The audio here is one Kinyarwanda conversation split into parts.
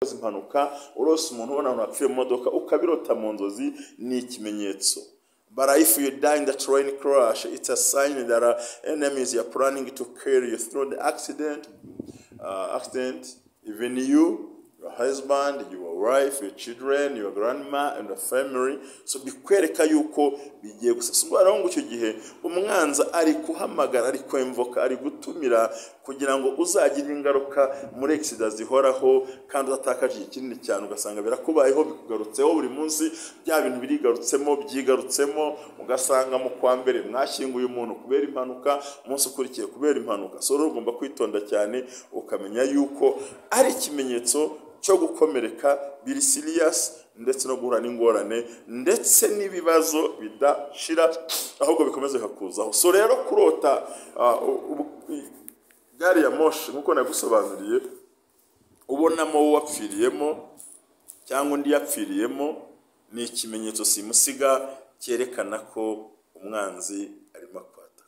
Impanuka, urose umuntu ubona ahantu hapfuye mu modoka, ukabirota mu nzozi, ni ikimenyetso. But if you die in the train crash, it's a sign that enemies are planning to kill you through the accident, even you, your husband, your wife, your children, your grandma and the family. So bikwereka yuko bigiye gusa. Ngo icyo gihe umwanzi ari kuhamagara, ari kwemvoka, ari gutumira kugira ngo uzagire ingaruka muri accident zihoraho, kandi uzatakaje igihe kinini cyane, ugasanga birakubayeho, bikugarutseho buri munsi, bya bintu birigarutsemo, byigarutsemo, ugasanga mu kwa mbere mwashyinguye umuntu kubera impanuka, umunsi ukurikiye kubera impanuka. So rero ugomba kwitonda cyane, ukamenya yuko ari ikimenyetso cyo gukomereka biri serious, ndetse no guhura n'ingorane ndetse n'ibibazo bidashira, ahubwo bikomeza bikakuzaho. So rero kurota gari ya moshi nkuko nagusobanuriye, ubonamo wowe wapfiriyemo cyangwa undi yapfiriyemo, ni ikimenyetso simusiga cyerekana ko umwanzi arimo kwataka.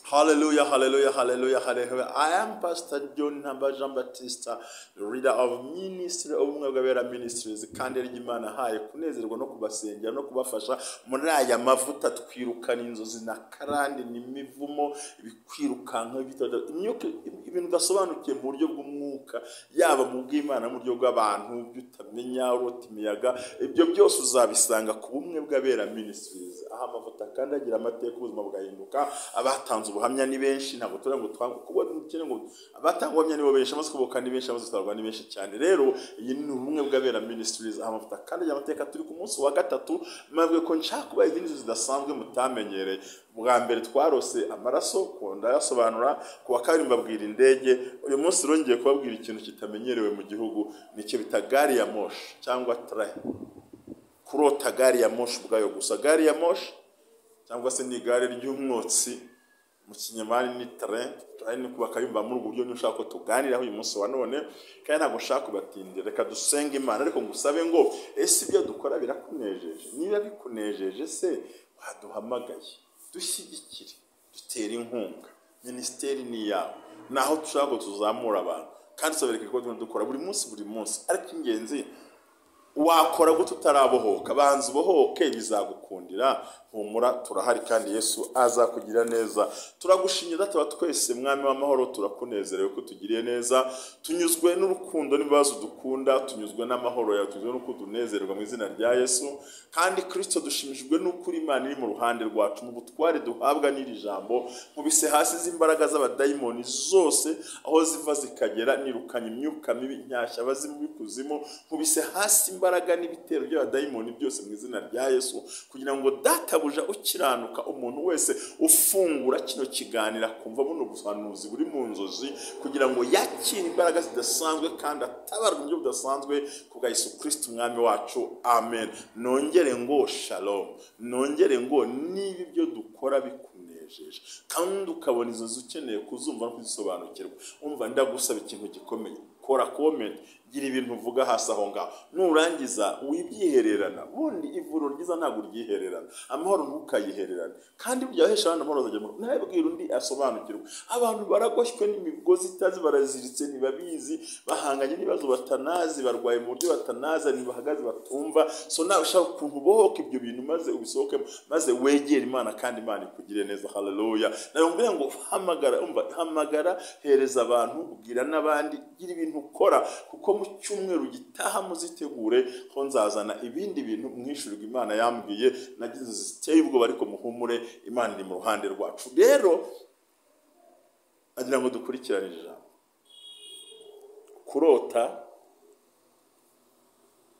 Hallelujah, hallelujah, hallelujah, hallelujah. I am Pastor John Ntamba Jean Baptiste, the leader of Ministry of Ubumwe bw'Abera Ministries, kandi ry'Imana haye kunezerwa no kubasengera no kubafasha muri aya mavuta twirukana inzozi na karande n'imivumo ibikwirukanka imyuka, ibintu udasobanukiye mu buryo bw'umwuka, yaba mu bw'Imana mu buryo bw'abantu, byutamenya urota imiyaga, ibyo byose uzabisanga ku Bumwe bw'Abera Ministries, aho amavuta kandi agira amateka, ubuzima bugahinduka. Abatanze ubuhamya ni benshi, ntabwo turi ngo ngo abatanga ubuhamya ni bo benshi, amaze kuboka ni benshi, amaze gutabwa ni benshi cyane. Rero iyi ni Ubumwe bw'Abera Ministries, aho amavuta kandi agira amateka. Turi ku munsi wa gatatu, mpamvu ko nshaka kubaha izindi nzu zidasanzwe mutamenyereye. Bwa mbere twarose amaraso, ku ndayasobanura, ku wa kabiri mbabwira indege. Uyu munsi rongeye kubabwira ikintu kitamenyerewe mu gihugu, nicyo bita gari ya moshi cyangwa train. Kurota gari ya moshi ubwayo gusa, gari ya moshi cyangwa se ni igare ry'umwotsi mu kinyamani ni train. Train kuba kayumva muri ubu buryo nshaka ko tuganiraho uyu munsi wa none, kandi ntabwo nshaka kubatindira. Reka dusenge Imana, ariko ngusabe ngo ese ibyo dukora birakunejeje? Niba bikunejeje se waduhamagaye, dushyigikire, dutere inkunga. Minisiteri ni iyawe, naho dushaka ko tuzamura abantu, kandi tuzabereka ko dukora buri munsi buri munsi. Ariko ingenzi, wakora gute utarabohoka? Banza ubohoke, bizagukundira. Humura, turahari kandi Yesu azakugira neza. Turagushimye Data wa twese, Mwami w'amahoro, turakunezerewe ko tugiriye neza. Tunyuzwe n'urukundo n'ibibazo dukunda, tunyuzwe n'amahoro yawe, tunyuzwe n'uko tunezerwa mu izina rya Yesu. Kandi Kristo, dushimishijwe n'ukuri Imana iri mu ruhande rwacu, mu butware duhabwa n'iri jambo. Nkubise hasi z'imbaraga z'abadayimoni zose aho ziva zikagera, nirukanye imyuka mibi nshyashya abazimu b'ikuzimu. Nkubise hasi imbaraga n'ibitero by'abadayimoni byose mu izina rya Yesu, kugira ngo databuja ukiranuka, umuntu wese ufungura kino kiganiro akumva buno buhanuzi buri mu nzozi, kugira ngo yakire imbaraga zidasanzwe kandi atabarwe mu buryo budasanzwe ku bwa Yesu Kristo Umwami wacu. Amen. Nongere ngo shalom, nongere ngo niba ibyo dukora bikunejeje kandi ukabona izo nzozi ukeneye kuzumva no kuzisobanukirwa, umva ndagusaba ikintu gikomeye. Kora comment, gira ibintu uvuga hasi aho ngaho, nurangiza wibyihererana. Bundi ivuriro ryiza ntabwo uryihererana, amahoro ntukayihererane, kandi burya wahesha abandi amahoro azajya mu nawe bwira undi asobanukirwe. Abantu baragoshywe n'imigozi itazi, baraziritse, ntibabizi, bahanganye n'ibibazo batanazi, barwaye mu buryo batanazi, ntibahagaze, batumva. So nawe ushaka ukuntu ubohoka ibyo bintu, maze ubisohokemo, maze wegere Imana kandi Imana ikugire neza. Haleluya. Nawe mbwira ngo hamagara, umva, hamagara, hereza abantu, bwira n'abandi, gira ibintu ukora, kuko mu cyumweru gitaha muzitegure ko nzazana ibindi bintu mwishurirwa Imana yambwiye. Nagize ziteye ubwoba, ariko muhumure, Imana iri mu ruhande rwacu. Rero agira ngo dukurikirane ijambo. Kurota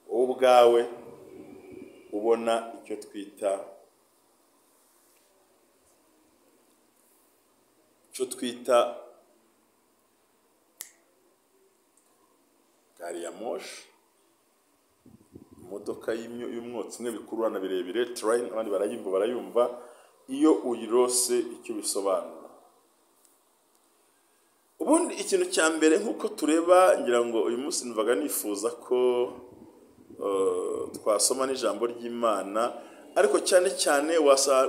wowe ubwawe ubona icyo twita gari ya moshi, imodoka y'umwotsi imwe bikururana birebire, train, abandi barayumva. Iyo uyirose icyo bisobanura. Ubundi ikintu cya mbere, nk'uko tureba, ngira ngo uyu munsi numvaga nifuza ko twasoma n'ijambo ry'Imana, ariko cyane cyane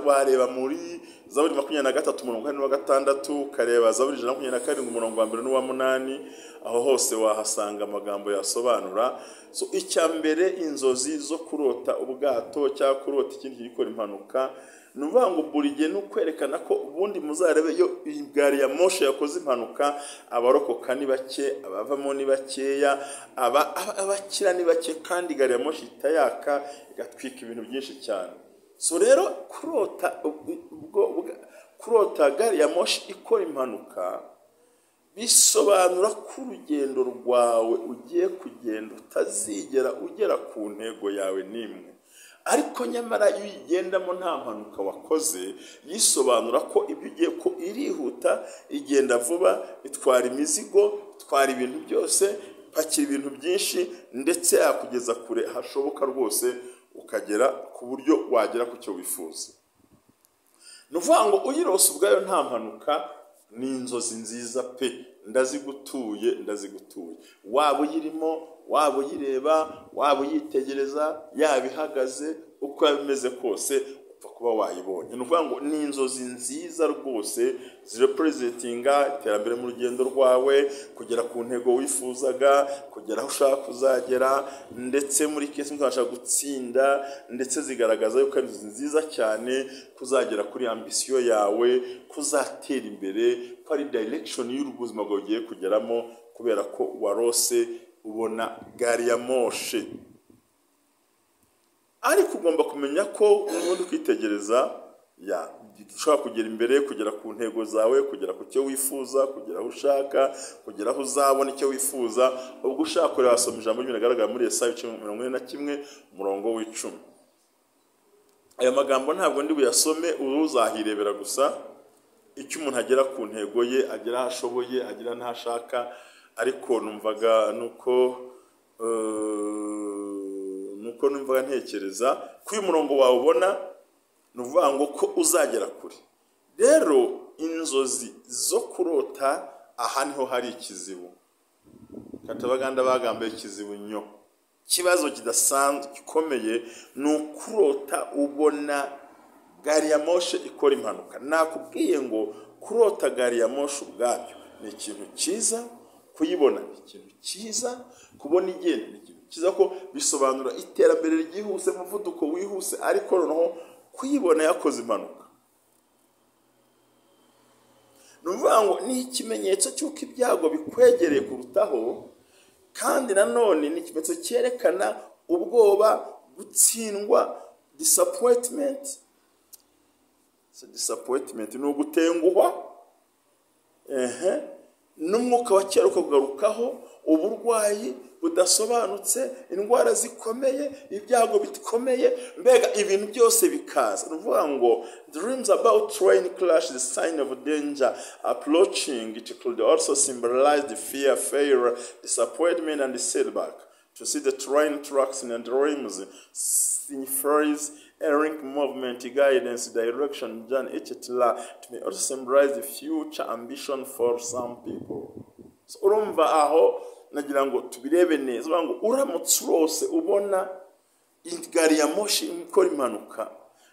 wareba muri Zaburi 23 umurongo wa 6, ukareba Zaburi 127 umurongo wa 1 n'uwa 8. Aho hose wahasanga amagambo yasobanura. So icya mbere, inzozi zo kurota ubwato cyangwa kurota ikindi gikora impanuka, ni ukuvuga ngo buri gihe ni ukwerekana ko ubundi muzarebe iyo gari ya moshi yakoze impanuka, abarokoka ni bake, abavamo ni bakeya, abakira ni bake, kandi gari ya moshi ihita yaka igatwika ibintu byinshi cyane. So rero kurota gari ya moshi ikora impanuka bisobanura ko urugendo rwawe ugiye kugenda utazigera ugera ku ntego yawe n'imwe. Ariko nyamara iyo uyigendamo nta mpanuka wakoze, yisobanura ko ibyo ugiye ko irihuta, igenda vuba, itwara imizigo, itwara ibintu byose, ipakira ibintu byinshi, ndetse yakugeza kure hashoboka rwose, ukagera ku buryo wagera ku cyo wifuza. Ni ukuvuga ngo uyirose ubwayo nta mpanuka ni inzozi nziza pe, ndazigutuye, ndazigutuye. Waba uyirimo, waba uyireba, waba uyitegereza, yaba ihagaze, uko yaba imeze kose, upfa kuba wayibonye. Ni ukuvuga ngo ni inzozi nziza rwose zirepresentinga iterambere mu rugendo rwawe, kugera ku ntego wifuzaga, kugera aho ushaka kuzagera, ndetse muri case mukabasha gutsinda, ndetse zigaragaza yuko ari inzozi nziza cyane kuzagera kuri ambition yawe, kuzatera imbere, ko ari direction y'ubuzima bwawe ugiye kugeramo, kubera ko warose ubona gari ya moshe. Ariko ugomba kumenya ko n'ubundi kwitegereza ya ushobora kugera imbere, kugera ku ntego zawe, kugera ku cyo wifuza, kugera aho ushaka, kugera aho uzabona icyo wifuza. Ubwo ushaka kureba, wasoma ijambo ry'Imana rigaragara muri Yesaya 41 umurongo wa 10. Aya magambo ntabwo ndi buyasome, uzahirebera gusa. Icyo umuntu agera ku ntego ye, agera aho ashoboye, agera n'aho ashaka. Ariko numvaga nuko numvaga ntekereza ko uyu murongo wawubona, ni ukuvuga ngo ko uzagera kure. Rero inzozi zo kurota, aha niho hari ikizibu. Katabaganda bagambaye ikizibu nyo. Ikibazo kidasanzwe gikomeye ni ukurota ubona gari ya moshe ikora impanuka. Nakubwiye ngo kurota gari ya moshe ubwabyo ni ikintu cyiza, kuyibona ni ikintu cyiza, kubona igenda ni ikintu cyiza, ko bisobanura iterambere ryihuse, umuvuduko wihuse. Ariko noneho kuyibona yakoze impanuka, ni ukuvuga ngo ni ikimenyetso cy'uko ibyago bikwegereye kurutaho, kandi nanone ni ikimenyetso cyerekana ubwoba, gutsindwa, disappointment. So disappointment ni ugutenguhwa, ehe, n'umwuka wa kera ukagarukaho, uburwayi budasobanutse, indwara zikomeye, ibyago bikomeye, mbega ibintu byose bikaza. Ni ukuvuga ngo dreams about train crash is a sign of danger approaching. It could also symbolize the fear, failure, disappointment and setback. To see the train tracks in dreams signifies a link, movement, guidance, direction, journey, etc. It may also symbolize the future ambition for some people. So, urumva aho nagira ngo tubirebe neza. Uvuga ngo uramutse urose ubona gari ya moshi ikora impanuka,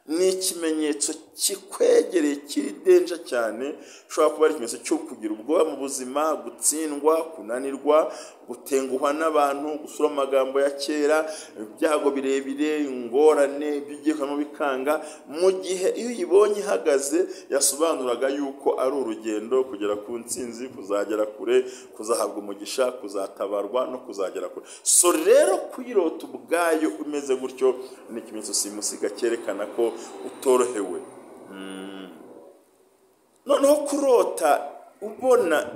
ni ikimenyetso kikwegereye, kiri danger cyane. Ushobora kuba ari ikimenyetso cyo kugira ubwoba mu buzima, gutsindwa, kunanirwa, gutenguhwa n'abantu, gusura amagambo ya kera, ibyago birebire, ingorane, ibyo ugiye kubamo bikanga. Mu gihe iyo uyibonye ihagaze, yasobanuraga yuko ari urugendo kugera ku ntsinzi, kuzagera kure, kuzahabwa umugisha, kuzatabarwa no kuzagera kure. So rero kuyirota ubwayo umeze gutyo ni ikimenyetso simusiga cyerekana ko utorohewe. Noneho kurota ubona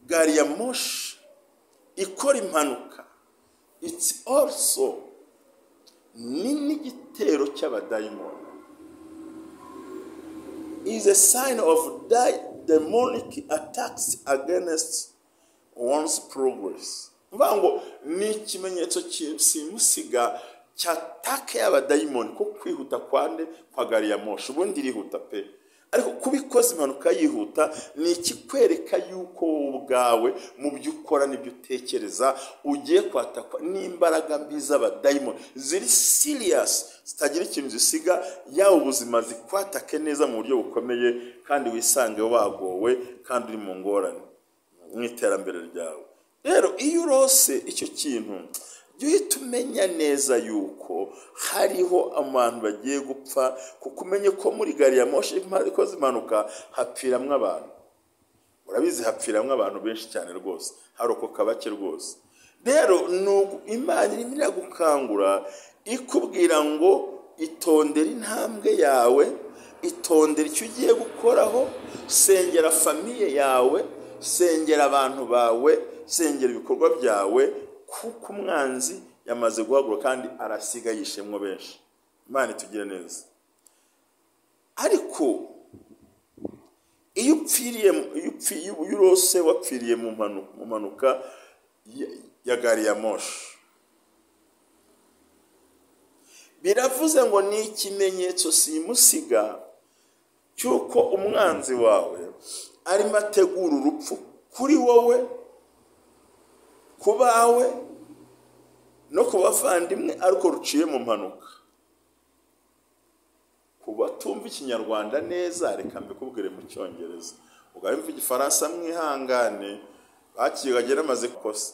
gari ya moshi ikora impanuka, it's also ni n'igitero cy'abadayimoni, is a sign of demonic attacks against one's progress. Mvuga ngo ni ikimenyetso simusiga cya attack y'abadayimoni, ko kwihuta kwande kwa gari ya moshi. Ubundi irihuta pe, ariko noneho iyo impanuka ibaye, Ariko kuba ikoze impanuka yihuta ni ikikwereka yuko wowe ubwawe mu byo ukora n'ibyo utekereza ugiye kwatakwa n'imbaraga mbi z'abadayimoni ziri serious, zitagira ikintu zisiga, yaba ubuzima, zikwatake neza mu buryo bukomeye, kandi wisange wagowe kandi uri mu ngorane mu iterambere ryawe. Rero iyo urose icyo kintu, jya uhita umenya neza yuko hariho abantu bagiye gupfa, kuko umenye ko muri gari ya moshi ikoze impanuka hapfiramwo abantu. Urabizi, hapfiramwo abantu benshi cyane rwose, harokoka bake rwose. Rero Imana irimo iragukangura, ikubwira ngo itondere intambwe yawe, itondere icyo ugiye gukoraho, sengera famille yawe, sengera abantu bawe, sengera ibikorwa byawe, kuko umwanzi yamaze guhaguruka kandi arasiga yishemwo benshi. Imana itugire neza. Ariko iyo upfiriye, iyo urose wapfiriye mu mpanuka ya gari ya moshi, biravuze ngo ni ikimenyetso simusiga cy'uko umwanzi wawe arimo ategura urupfu kuri wowe, ku bawe no ku bavandimwe, ariko ruciye mu mpanuka. Ku batumva Ikinyarwanda neza, reka mbikubwire mu Cyongereza. Ubwo Igifaransa mwihangane, bakigagera amaze kosa.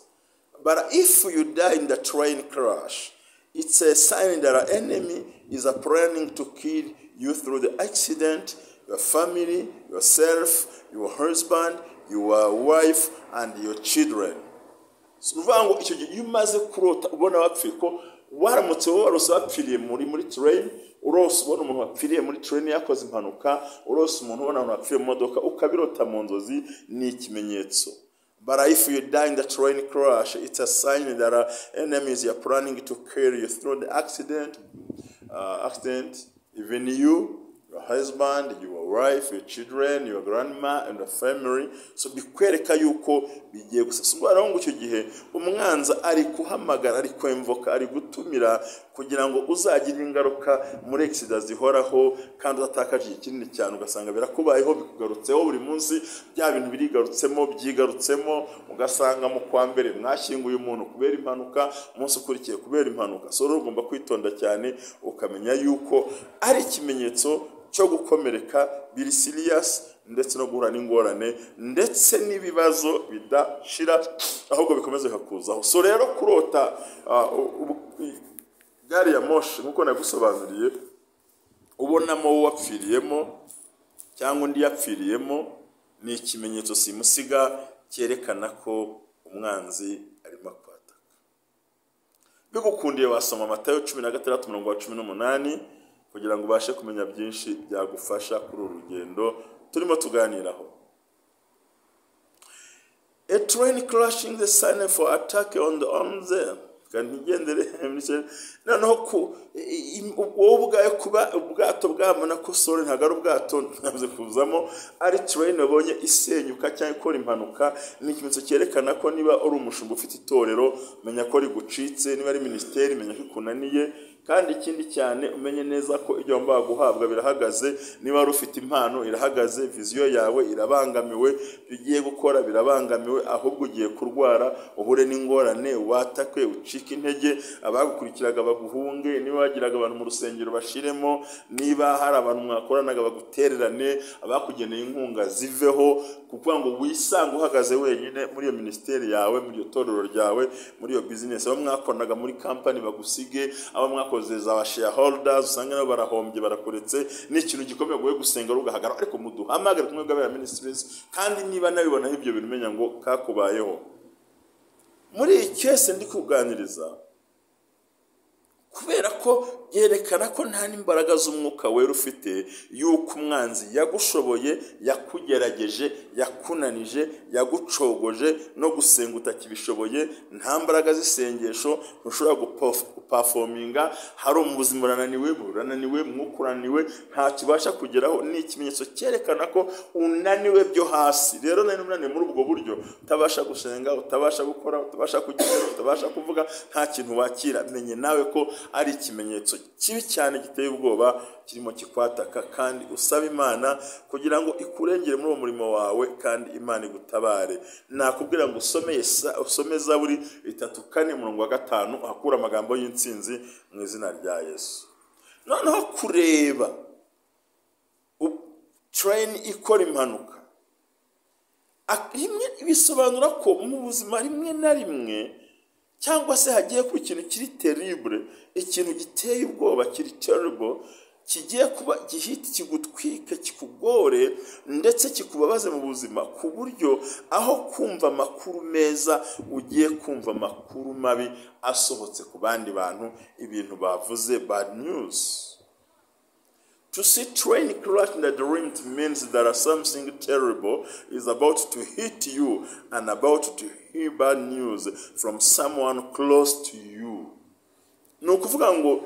But if you die in the train crash, it's a sign that our enemy is planning to kill you through the accident, your family, yourself, your husband, your wife, and your children. Si ukuvuga ngo icyo gihe iyo umaze kurota ubona wapfuye, ko waramutse wowe warose wapfiriye muri train, urose ubona umuntu wapfiriye muri train yakoze impanuka, urose umuntu ubona umuntu wapfiriye mu modoka, ukabirota mu nzozi, ni ikimenyetso. But if you die in the train crash, it's a sign that our enemies are planning to kill you through the accident, even you, your husband, your wife, your children, your grandma and the family. So bikwereka yuko bigiye gusa. So ngo icyo gihe umwanzi ari kuhamagara, ari kwemvoka, ari gutumira kugira ngo uzagire ingaruka muri accident zihoraho, kandi uzatakaje igihe kinini cyane, ugasanga birakubayeho, bikugarutseho buri munsi, bya bintu birigarutsemo, byigarutsemo, ugasanga mu kwa mbere mwashyinguye umuntu kubera impanuka, umunsi ukurikiye kubera impanuka. So rero ugomba kwitonda cyane, ukamenya yuko ari ikimenyetso cyo gukomereka biri serious, ndetse no guhura n'ingorane ndetse n'ibibazo bidashira, ahubwo bikomeza bikakuzaho. So rero kurota gari ya moshi nk'uko nagusobanuriye, ubonamo wowe wapfiriyemo cyangwa undi yapfiriyemo, ni ikimenyetso simusiga cyerekana ko umwanzi arimo kwataka. Bigukundiye wasoma Matayo 16 umurongo wa 18 kugira ngo ubashe kumenya byinshi byagufasha kuri uru rugendo turimo tuganiraho. A train crashing the sign for attack on the on the ntigendere. Noneho wowe ubwawe kuba ubwato bwabona ko sore ntabwo ari ubwato ntabwo kuzamo, ari train wabonye isenyuka cyangwa ikora impanuka, ni ikimenyetso cyerekana ko niba uri umushumba ufite itorero, menya ko rigucitse, niba ari minisiteri menya ko ikunaniye. Kandi ikindi cyane umenye neza ko ibyo wagombaga guhabwa birahagaze, niba wari ufite impano irahagaze, vision yawe irabangamiwe, ibyo ugiye gukora birabangamiwe, ahubwo ugiye kurwara, uhure n'ingorane, watakwe, ucike intege, abagukurikiraga baguhunge, niba wagiraga abantu mu rusengero bashiremo, niba hari abantu mwakoranaga bagutererane, abakugeneye inkunga ziveho, kuko ngo wisange uhagaze wenyine muri iyo minisiteri yawe, muri iyo torero ryawe, muri iyo business, abo mwakoranaga muri company bagusige, abo mwakoze za shareholders usanga nabo barahombye barakuretse. Ni ikintu gikomeye guhe gusenga ugahagarara, ariko muduhamagare kumwe bw'abera ministries. Kandi niba nabibonaho ibyo bintu, umenya ngo kakubayeho. Muri iyi case ndi kuganiriza, kubera ko byerekana ko nta n'imbaraga z'umwuka wera ufite, yuko umwanzi yagushoboye, yakugerageje, yakunanije, yagucogoje, no gusenga utakibishoboye, nta mbaraga z'isengesho, ntushobora guperforminga, hari ubuzima urananiwe, urananiwe, umwuka urananiwe, ntacyo ubasha kugeraho. Ni ikimenyetso cyerekana ko unaniwe byo hasi. Rero nari unaniwe muri ubwo buryo, utabasha gusenga, utabasha gukora, utabasha kugenda, utabasha kuvuga, nta kintu wakira, menye nawe ko ari ikimenyetso kibi cyane giteye ubwoba kirimo kikwataka, kandi usaba Imana kugira ngo ikurengere muri uwo murimo wawe kandi Imana igutabare. Nakubwira ngo usome Zaburi 3:4-5 uhakura amagambo y'intsinzi mu izina rya Yesu. Noneho kureba train ikora impanuka rimwe bisobanura ko mu buzima rimwe na rimwe cyangwa se hagiye kuba ikintu kiri terrible, ikintu giteye ubwoba kiri terrible, kigiye kuba gihita kigutwike kikugore ndetse kikubabaze mu buzima, ku buryo aho kumva amakuru meza ugiye kumva amakuru mabi asohotse ku bandi bantu, ibintu bavuze bad news. To see train crash in the dream means that something terrible is about to hit you and about to hear bad news from someone close to you. Ni ukuvuga ngo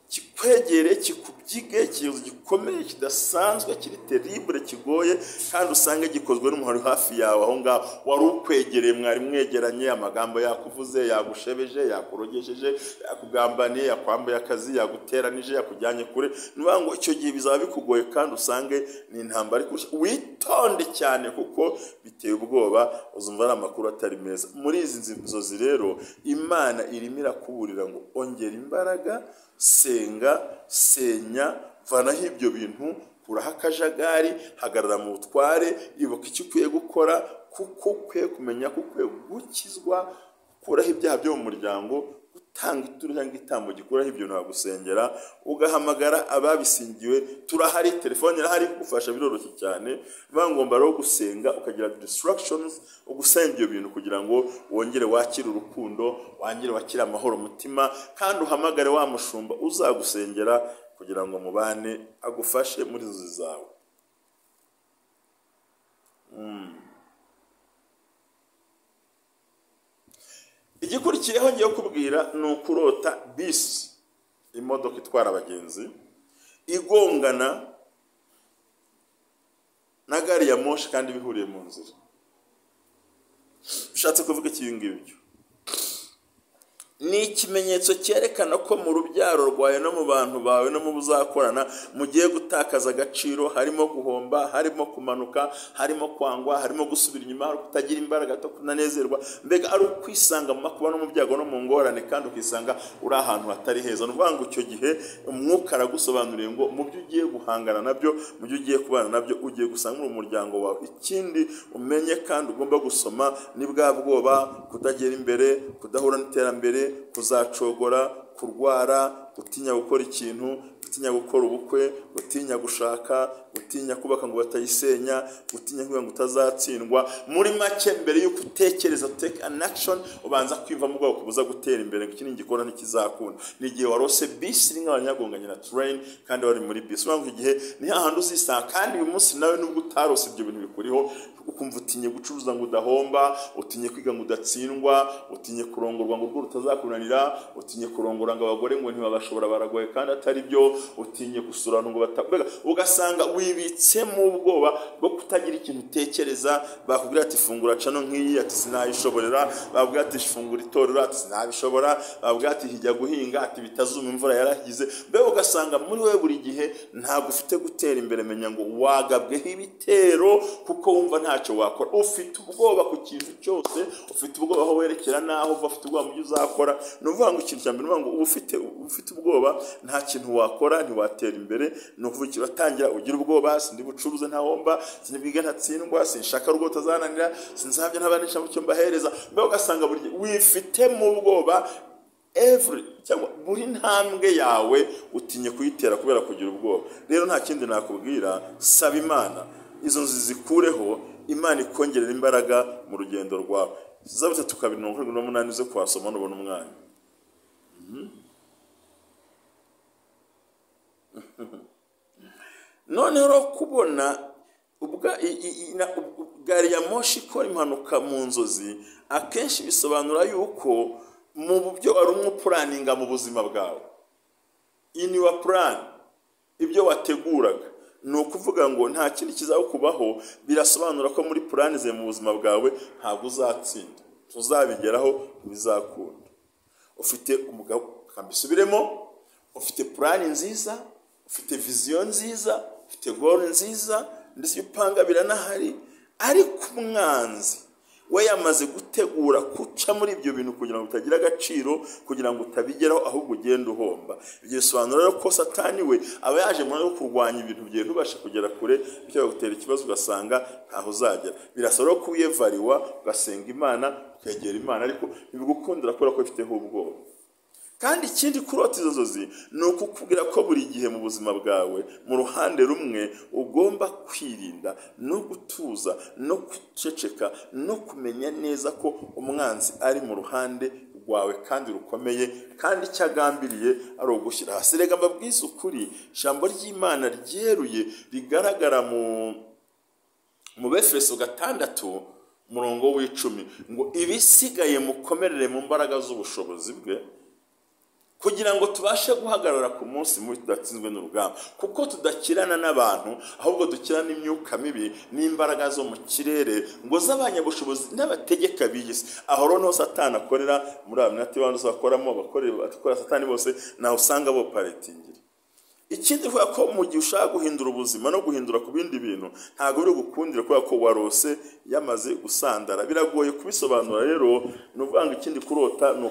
kikwegere kikubyige, ikintu gikomeye kidasanzwe kiri terrible kigoye, kandi usange gikozwe n'umuntu uri hafi yawe aho ngaho wari ukwegereye, mwari mwegeranye, amagambo yakuvuze, yagushebeje, yakurogesheje, yakugambaniye, yakwambuye akazi, yaguteranije, yakujyanye kure. Ni ukuvuga ngo icyo gihe bizaba bikugoye kandi usange ni intambara ikurusha. Witonde cyane kuko biteye ubwoba, uzumva ari amakuru atari meza. Muri izi nzozi rero Imana irimo irakuburira ngo ongera imbaraga, senga, senya, vanaho ibyo bintu, kuraho akajagari, hagarara mu butware, ibuka icyo ukwiye gukora, kuko ukwiye kumenya ko ukwiye gukizwa, gukuraho ibyaha byo mu muryango, gutanga ituro cyangwa igitambo gikuraho ibyo bintu bagusengera, ugahamagara ababisingiwe. Turahari, telefone irahari kugufasha, biroroshye cyane. Biba ngombwa rero gusenga ukagira distractions, ugusenga ibyo bintu kugira ngo wongere wakire urukundo, wongere wakire amahoro mutima, kandi uhamagare wa mushumba uzagusengera kugira ngo mubane, agufashe muri inzozi zawe. Igikurikiyeho ngiye kubwira ni ukurota bisi, imodoka itwara abagenzi igongana na gari ya moshi kandi bihuriye mu nzira. Bishatse kuvuga iki ngibyo? Ni ikimenyetso cyerekana ko mu rubyaro rwawe no mu bantu bawe no mu buzakorana mugiye gutakaza agaciro, harimo guhomba, harimo kumanuka, harimo kwangwa, harimo gusubira inyuma, kutagira imbaraga, kunanezerwa, mbega ari ukwisanga mu makuba no mu byago no mu ngorane, kandi ukisanga uri ahantu hatari heza. Ni ukuvuga ngo icyo gihe umwuka aragusobanuriye ngo mu byo ugiye guhangana nabyo, mu byo ugiye kubana nabyo, ugiye gusanga mu muryango wawe. Ikindi umenye kandi ugomba gusoma ni bwa bwoba, kutagera imbere, kudahura n'iterambere, kuzacogora, kurwara, gutinya gukora ikintu, gutinya gukora ubukwe, gutinya gushaka, gutinya kubaka ngo batayisenya, gutinya kuvuga ngo utazatsindwa. Muri make mbere y'uko utekereza take an action, ubanza kwimva mu bwoko kubuza gutera imbere ngo iki ni igikora ntikizakunda. Ni igihe warose bisi iri nk'abanyagonganye na train kandi wari muri bisi, urumva igihe ni hahandi uzisanga. Kandi uyu munsi nawe nubwo utarose ibyo bintu bikuriho, ukumva utinye gucuruza ngo udahomba, utinye kwiga ngo udatsindwa, utinye kurongorwa ngo urwo rutazakunanira, utinye kurongora ngo abagore ngo ntibabashobora baragoye kandi atari byo, utinye gusura ngo batabega, ugasanga wibitsemo ubwoba bwo kutagira ikintu utekereza. Bakubwira ati fungura cano nk'iyi, ati sinayishoborera, bakubwira ati fungura itorero, ati sinabishobora, bakubwira ati hijya guhinga, ati bitazuma imvura yaragize. Mbega ugasanga muri we buri gihe ntabwo ufite gutera imbere. Menya ngo wagabweho ibitero kuko wumva ntacyo wakora, ufite ubwoba ku kintu cyose, ufite ubwoba aho werekera naho uva, ufite ubwoba mu byo uzakora. Ni ukuvuga ngo ikintu cya mbere, ni ukuvuga ngo ufite ubwoba nta kintu wakora, ntiwatera imbere. Ni ukuvuga uratangira ugira ubwoba, sindi bucuruze ntahomba, sindi ntatsindwa, sinshaka rugo utazananira, sinzabya ntabanisha mu cyo mbahereza. Mbega ugasanga buri wifitemo ubwoba every cyangwa buri ntambwe yawe utinye kuyitera kubera kugira ubwoba. Rero nta kindi nakubwira, saba Imana izo nzu zikureho, Imana ikongerera imbaraga mu rugendo rwawe. Zaburi 3:2-8 uze kuhasoma nubona umwanya. Noneho kubona gari ya moshi ikora impanuka mu nzozi, akenshi bisobanura yuko mu byo wari umupuraninga mu buzima bwawe, in your plan, ibyo wateguraga, ni ukuvuga ngo nta kindi kizakubaho. Birasobanura ko muri plan ze mu buzima bwawe ntabwo uzatsinda, tuzabigeraho ntibizakunda. Ufite Kambisubiremo, ufite plan nziza, ufite vision nziza, ufite goal nziza, ndetse upanga biranahari, ariko umwanzi we yamaze gutegura kuca muri ibyo bintu kugira ngo utagira agaciro, kugira ngo utabigeraho, ahubwo ugenda uhomba. Ibyo bisobanura rero ko Satani we aba yaje mu rwego rwo kurwanya ibintu byawe ntubashe kugera kure, bityo bikagutera ikibazo ugasanga ntaho uzagera. Birasaba rero ko wiyevariwa, ugasenga Imana, ukegera Imana, ariko ntibigukundira kubera ko bifiteho ubwoba. Kandi ikindi kurota izo nzozi ni ukukubwira ko buri gihe mu buzima bwawe mu ruhande rumwe ugomba kwirinda no gutuza no guceceka no kumenya neza ko umwanzi ari mu ruhande rwawe kandi rukomeye, kandi icyo agambiriye ari ugushyira hasi. Rega mbabwize ukuri, ijambo ry'Imana ryeruye rigaragara mu Befeso 6 murongo w'10 ngo ibisigaye mukomerere mu mbaraga z'ubushobozi bwe, kugira ngo tubashe guhagarara ku munsi mubi tudatsinzwe n'urugamba, kuko tudakirana n'abantu ahubwo dukirana n'imyuka mibi n'imbaraga zo mu kirere ngo z'abanyabushobozi n'abategeka b'isi. Aho rero niho Satani akorera, muri Illuminati bandi bakoramo, abakorera Satani bose naho usanga bo paretingira. Ikindi kuvuga ko mu gihe ushaka guhindura ubuzima no guhindura ku bindi bintu ntabwo biri gukundira kubera ko warose yamaze gusandara, biragoye kubisobanura. Rero ni ukuvuga ngo ikindi kurota ni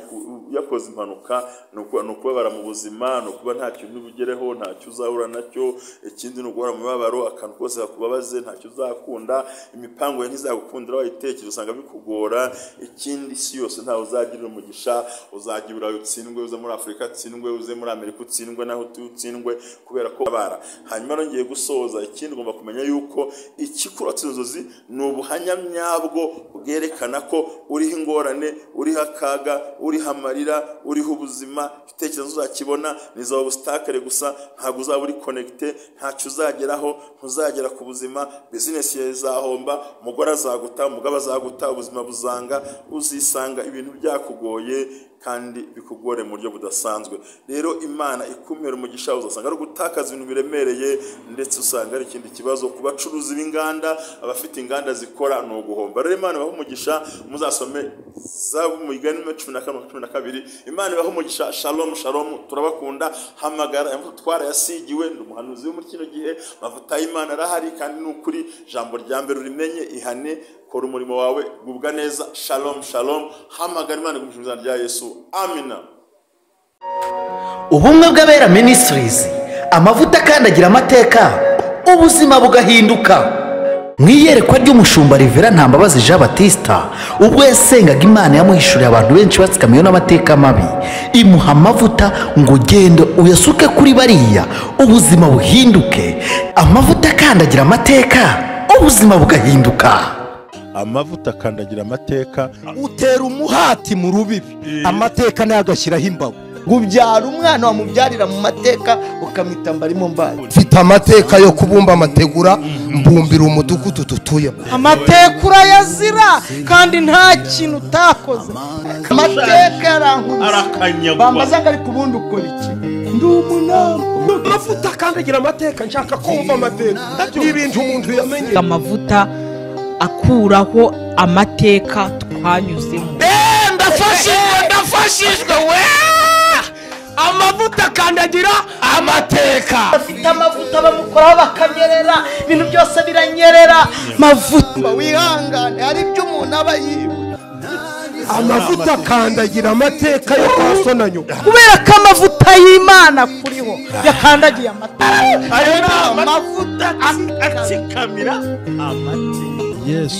yakoze impanuka, ni ukubabara mu buzima, ni ukuba nta kintu ugereho, ntacyo uzahura nacyo. Ikindi ni uguhora mu mibabaro, akantu kose kakubabaze, ntacyo uzakunda, imipango ye ntizagukundira, wayitekereza usanga bikugora. Ikindi isi yose ntawe uzagirira umugisha, uzajya i Burayi utsindwe, uze muri Afurika utsindwe, uze muri Amerika utsindwe, naho utsindwe kubera ko abara. Hanyuma nongeye gusoza, ikindi ugomba kumenya yuko ikikurotsa inzozi ni ubuhamya nyabwo bwerekana ko uriho ingorane, uriho akaga, uriho amarira, uriho ubuzima, igitekerezo uzakibona ni za obstacle gusa, ntabwo uzaba uri connecté, ntacyo uzageraho, ntuzagera ku buzima, business yawe izahomba, umugore azaguta, umugabo azaguta, ubuzima buzanga, uzisanga ibintu byakugoye kandi bikugore mu buryo budasanzwe. Rero Imana ikumera umugisha, uzasanga ari gutakaza ibintu biremereye, ndetse usanga ari ikindi kibazo ku bacuruzi b'inganda, abafite inganda zikora ni uguhomba. Rero Imana ibahe umugisha, muzasome Zabu migani 14 12. Imana ibahe umugisha. Shalom shalom, turabakunda. Hamagara twarayasigiwe, ndi umuhanuzi wo muri kino gihe, amavuta y'Imana arahari kandi ni ukuri. Jambo rya mbere urimenye, ihane, kora umurimo wawe, gubwa neza. Shalom shalom. Hamagara Imana mu izina rya Yesu. Amina. Ubumwe bw'Abera Ministries, amavuta akandagira amateka, ubuzima bugahinduka. Mu iyerekwa ry'umushumba Rivera Ntambabazi Jean Baptista, ubwo yasengaga Imana yamuhishuriye abantu benshi batsikamiwe n'amateka mabi, imuha amavuta ngo ugende uyasuke kuri bariya, ubuzima buhinduke. Amavuta akandagira amateka, ubuzima bugahinduka. Amavuta akandagira amateka, utera umuhati mu rubibi, amateka nayo agashyiraho imbago. Ubyara umwana wamubyarira mu mateka ukamwita mbarimo mbaye. Mfite amateka yo kubumba amategura, mbumbira umudugudu dutuyemo. Amateka urayazira kandi nta kintu utakoze. Amateka yarankubise, bambaza ngo ariko ubundi ukora iki? Ndi umunama. Amavuta akandagira amateka, nshaka kumva amateka n'ibintu umuntu yamenye. Amavuta akuraho amateka twanyuzemo. Ndafashijwe, ndafashijwe we. Amavuta akandagira amateka. Afite amavuta bamukoraho bakanyerera, ibintu byose biranyerera. Mavuta wihangane, hari ibyo umuntu aba yibuka. Amavuta akandagira amateka yo kwa so na nyoko. Kubera ko amavuta y'Imana kuriho yakandagiye amateka. Ayo ni amavuta atsikamira amateka. Yes.